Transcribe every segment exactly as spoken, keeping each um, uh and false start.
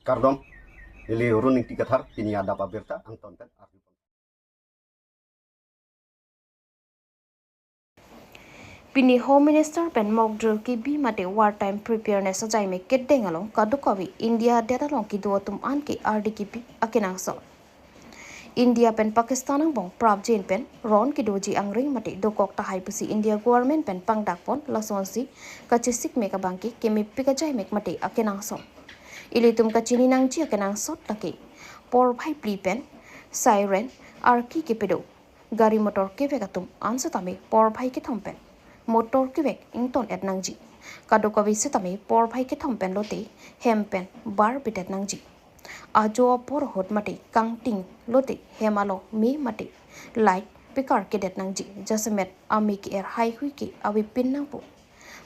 Kardom, neli Run Ingti Kathar, pini adap abirta angton pen arju. Pini Home Minister pen mock drill kebi mate war time preparedness ajaimek kedeng along kadokave India adet along kedo atum an ke ardi kebi akenangsot. India pen Pakistan angbong prapjin pen ron kedoji angring mate dokok tahai pusi India government pen pangdakpon, lasonsi kachesikmek abang ke kemepik ajaimek mate akenangsot. Ilitum kachini nangji akenangsot lake porphai phli pen siren arki kepedo, gari motor kevek atum an setame porphai kethom pen motor kevek ington-et nangji. Kadokave setame porphai kethom pen lote hem pen bar bitet nangji. Ajo apor ahut mate kangting lote hem along me mate light pekar kedet nangji. Jasemet ame ke-er haihui ke avepin nangpo.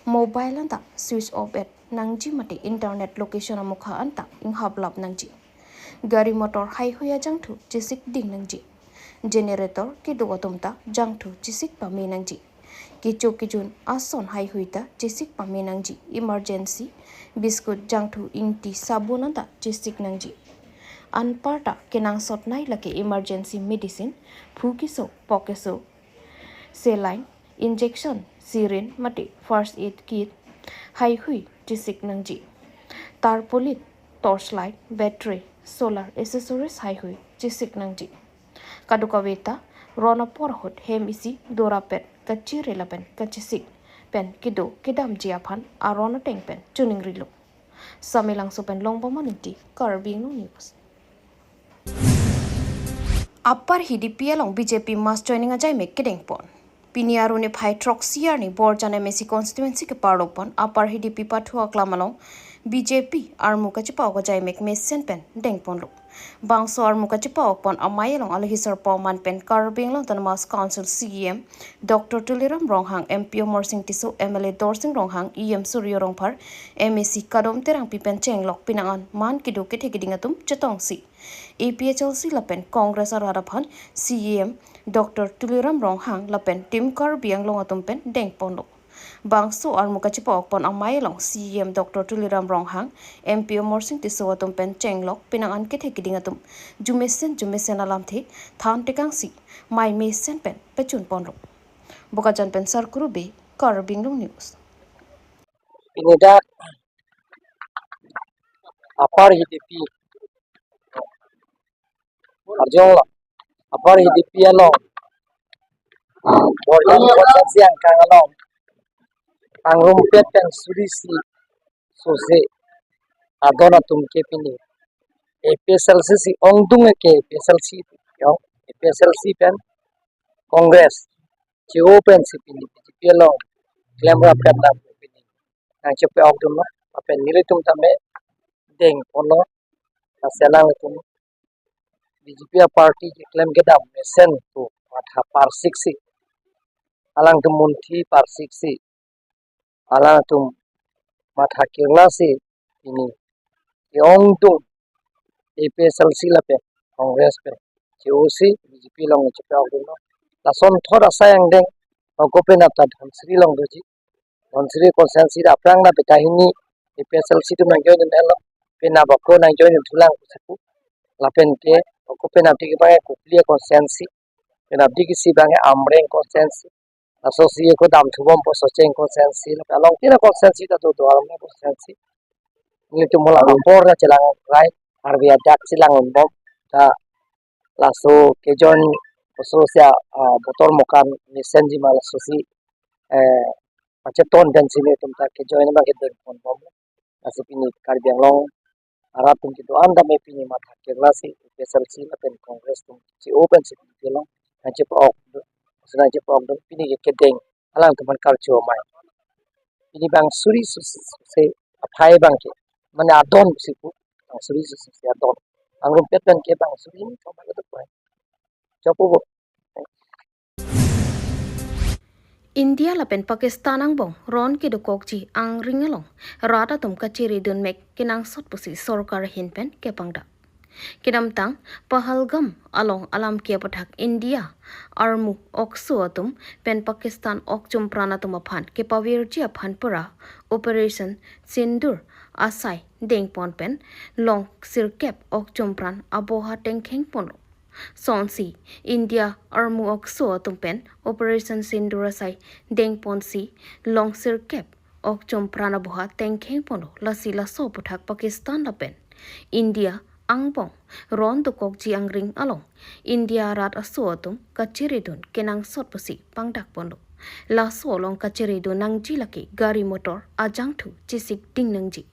Mobile anta switch off-et nangji mate internet location amukha anta inghaplap nangji. Gari motor haihui ajangthu chesik ding nangji. Generator kedo atum ta jangthu chesik pame nangji. Kecho kejun ason haihui ta chesik pame nangji. Emergency biscuit, jangthu, ingti, sabun anta chesik nangji. Anparta kenangsot nei lake emergency medicine, phu keso, pok keso, saline, injection, syringe mate first aid kit haihui chesik nangji. Tarpaulin, torchlight, battery, solar accessories haihui chesik nangji. Kadokave ta ron apor ahut hem isi dorapet kachere lapen kachesik pen kedo kedamji aphan aron ateng pen choningrilo. Samelangso pen Longbomon Ingti, Karbi Anglong News. Upper Hidipi along B J P mass joining ajaimek kedengpon. Pini arni phai throksi arni Borjan M A C constituency keparlopon Upper Hidipi Pathu Aklam along B J P armu kachepa-ok ajaimek mesen pen dengponlo. Bangso armu kachepa-okpon amei along alohi sarpo man pen Karbi Anglong Autonomous Council C E M Doctor Tuliram Ronghang, M P Amarsing Tisso, M L A Dorsing Ronghang, E M Surjya Rongphar, M A C Kadom Terangpi pen chenglok, penang an man kedo kethe keding atum chetongsi A P H L C lapen Congress arat aphan C E M Doctor Tuliram Ronghang lapen Team Karbi Anglong atum pen dengponlo. Bangso armu kachepa-okpon amei along C E M Doctor Tuliram Ronghang, M P Amarsing Tisso atum pen chenglok, penang an kethe keding atum jumesen jumesen alamthe than tekangsi mei mesen pen pechunponlo. Bokajan pen Sarkuru Bey, Karbi Anglong News. Pini dak Upper Hidipi arjong lo, Upper Hidipi along Borjan constituency angkang along pangrumpet pen suri isi sose adon atum ke pini A P H L C si ongdung ke A P H L C, yo, A P H L C pen Congress che-o pensi pini B J P along klemrap pen dam pini nangchepa-okdunlo, lapen nelitum tame dengponlo. Lasi alangtum B J P aparty keklem kedam mesen pu matha parsiksi, alangtum munthi parsiksi, alangtum matha kirlasi pini ke-ongdung A P H L C lapen Congress pen che-osi B J P along chepa-okdunlo. Lason thot asai angdeng, ako penap ta Dhansiri along doji. Dhansiri constituency ta aphrang na beta hini A P H L C atum nang join un-elo, penap ako nang join unthulang pusi pu. Lapen ke ako penap tik bang Kopili constituency, penap tik isi bang Amreng constituency, laso si ako damthubompo Socheng constituency, lapen along tina constituency ta do do Armu constituency. Nelitum hala apor na chelang rai, arvi adak chelang unbom ta laso kejoin koso sia, ah, botor mokan mesenji ma laso si, eh, pacheton pensi nelitum ta kejoin abang kedengponbom. Lasi pini Karbi Anglong arat atum kedo-an tame pini matha kirlasi A P H L C lapen Congress atum che-o pensi pini along nangchepa-ok, nangchepa-okdun, pini ke kedeng alangtum aphan karcho amei. Pini bang suri sose aphai abang ke, mane adon pusi pu, bang suri sose adon. Pangrumpet pen ke bang suri ni thom akedo pu. Chopo bo. India lapen Pakistan angbong ron kedokokji angring along rat atum kacheredunmek kenangsot pusi sorkar ahin pen kepangdak. Kedamtang Pahalgam along alam ke aputhak India armu okso atum pen Pakistan okchumpran atum aphan kepavirji aphan pura Operation Sindoor asai dengpon pen long sirkep ok chumpran aboha tengkheng ponlo. Sonsi India armu okso atum pen Operation Sindoor asai dengponsi long sirkep ok chumpran aboha tengkheng ponlo, lasi laso aputhak Pakistan lapen India angbong ron dokokji angring along India arat aso atum kachiridun kenangsot pusi pangdak ponlo. Laso along kachiridun nangji lake gari motor ajangthu chesikding nangji.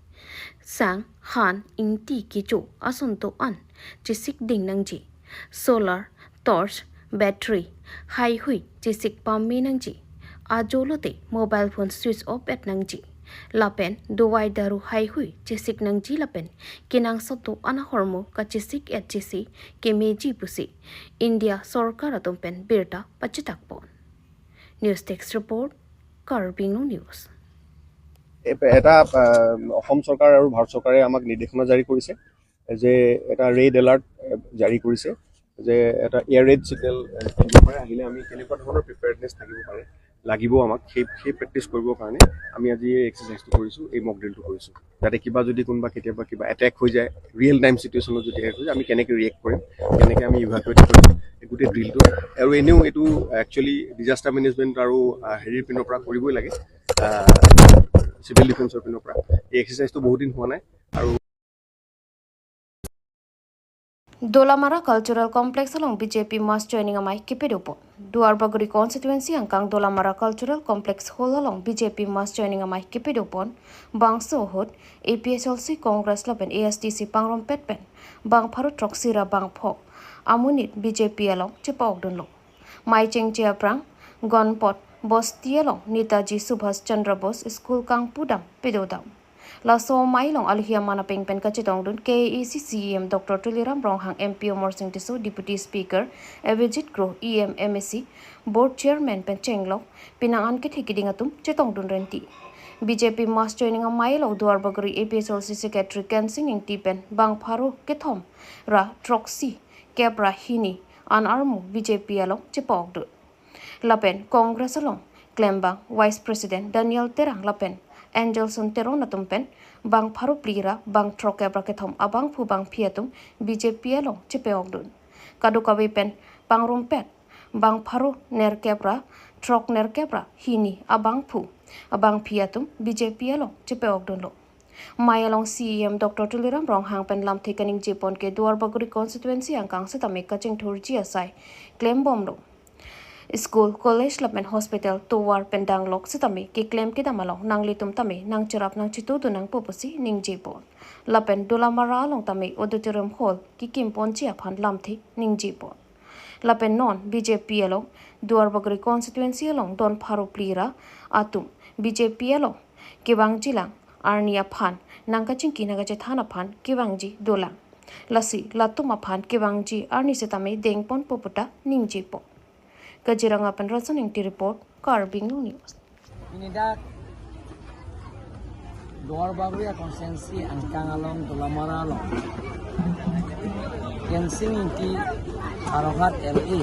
Sang, han, ingti, kecho ason do-an chesikding nangji. Solar, torch, battery, haihui chesik pame nangji. Ajo lote mobile phone switch off et nangji. Lapen dovai daru haihui chesik nangji lapen kenangsot do-an ahormu kachesik et chesi kemeji pusi India sorkar atum pen birta pachitak pon. News Desk Report, Karbi Anglong News. এ-, এটা, আহ, অসম চৰকাৰ আৰু ভাৰত চৰকাৰে আমাক নিৰ্দেশনা জাৰি কৰিছে যে এটা ৰেড এলাৰ্ট, আহ, জাৰি কৰিছে যে এটা এয়াৰ ৰেড ছিগনেল, আহ, দিব পাৰে। আহিলে আমি কেনেকুৱা ধৰণৰ প্ৰিপেয়াৰ্ডনেছ থাকিব পাৰে, লাগিব আমাক, সেই, সেই প্ৰেক্টিছ কৰিবৰ কাৰণে আমি আজি এই এক্সাৰচাইজটো কৰিছোঁ, এই মক ড্ৰিলটো কৰিছোঁ, যাতে কিবা যদি কোনোবা কেতিয়াবা কিবা এটেক হৈ যায়, ৰিয়েল টাইম চিটুৱেশ্যনত যদি এটেক হৈ যায়, আমি কেনেকৈ ৰিয়েক্ট কৰিম, কেনেকৈ আমি ইভাকুৱেট কৰিম, এই গোটেই ড্ৰিলটো। আৰু এনেও এইটো একচুৱেলি ডিজাষ্টাৰ মেনেজমেণ্ট আৰু, আহ, হেৰিৰ পিনৰ পৰা কৰিবই লাগে, আহ, চিভিল ডিফেন্সৰ পিনৰ পৰা। এই এক্সাৰচাইজটো বহুত দিন হোৱা নাই আৰু Dolamara Cultural Complex along B J P mass joining amei kepadopon. Duarbagori constituency angkang Dolamara Cultural Complex Hall along B J P mass joining amei kepadopon. Bangso ahut A P H L C, Congress lapen A S D C pangrumpet pen bang pharo throksi ra bang pho amonit B J P along chepa-okdunlo. Mei chengche aphrang Gonpot Bosti along Netaji Subhash Chandra Bose School kangpu dam pedodam. Laso amei along alohi aman apeng pen kachetongdun K A A C C E M Doctor Tuliram Ronghang, M P Amarsing Tisso, Deputy Speaker Avijit Kro, E M, M A C, Board Chairman pen chenglok, penang an kethe keding atum chetongdun renti. B J P mass joining amei along Duarbagori A P H L C Secretary Kensing Ingti pen bang pharo kethom ra throksi kep ra hini an armu B J P along chepa-okdun. Lapen Congress along klembang Vice President Daniel Terang lapen Angelson Teron atum pen bang pharo phli ra bang throkkep ra kethom abangphu bangphi atum B J P along chepa-okdun. Kadokave pen pangrumpet bang pharo nerkep ra throknerkep ra hini abangphu abangphi atum B J P along chepa-okdunlo. Mei along C E M Doctor Tuliram Ronghang pen lamthe kaningjepon ke Duarbagori constituency angkang setame kachingthurji asai klembomlo. School, college lapen hospital tovar pen danglok setame keklem kedam along nanglitum tame nangcherap nangchetudun nangpo pusi ningjepon. Lapen Dolamara along tame auditorium hall kekimponji aphan lamthe ningjepon. Lapen non B J P along Duarbagori constituency along don pharo phli ra atum B J P along kevangjilang arni aphan nangkachingki nangkachethan aphan kevangji dolang. Lasi latum aphan kevangji arni setame dengponpo puta ningjepon. Kaziranga pen Rasan Ingti report, Karbi Anglong News. Pini dak Duarbagori constituency angkang along Dolamara along Kensing Ingti Howraghat L A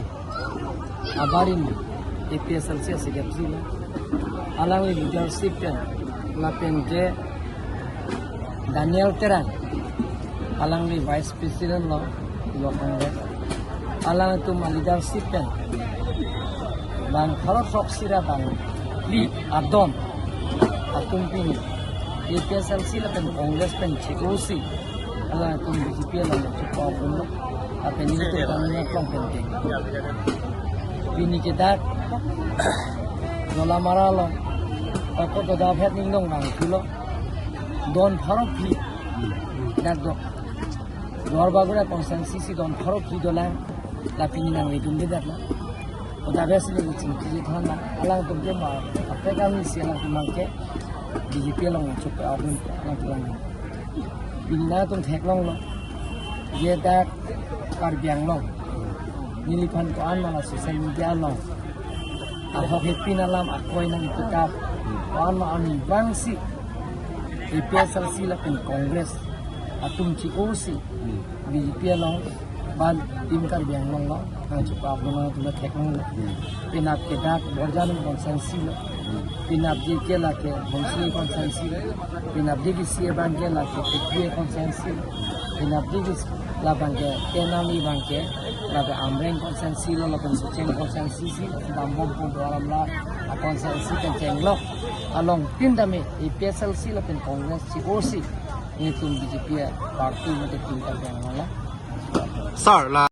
abarim A P H L C secretary lo, alangli leadership pen lapen ke Daniel Terang, alangli Vice President lo, lo Congress. Alangtum aleadership pen bang pharo throksi ra bang phli adon atum pini A P H L C lapen Congress pen chekusi alangtum B J P along chepa-okdunlo. Lapen nelitum kangni aklong pen ke pini ke dak Dolamara along ako to da phet ning dong bang thulo. Don pharo phli dak do. Duarbagori constituency si don pharo phli dolang, la pini nangledunde dak la. Oda besi ni chingki than la, alangtum ke ma, apre kami si alangtum ke B J P along chepa-okdun, alangtum lang. Pini nangtum theklonglo, je dak Karbi Anglong, neliphan ko-an ma la social media along ahok hepin alam akoi nangkitap, ko-an ma arnivang si A P H L C lapen Congress atum chekusi B J P along ban Team Karbi Anglong lo nangchepa-okdun nangtum theklonglo. Penap ke dak Borjan constituency lo, Penapji ke lake Bhongsi constituency, penapji ke C A abang ke lake Kekri constituency, penapji ke labang ke Tenali abang ke lake Amreng constituency lo lapen Socheng constituency si dambom pu do alam la a constituency kecheng lo along tin dame A P H L C lapen Congress si osi netum B J P party mate tin dame lo la. Sir, la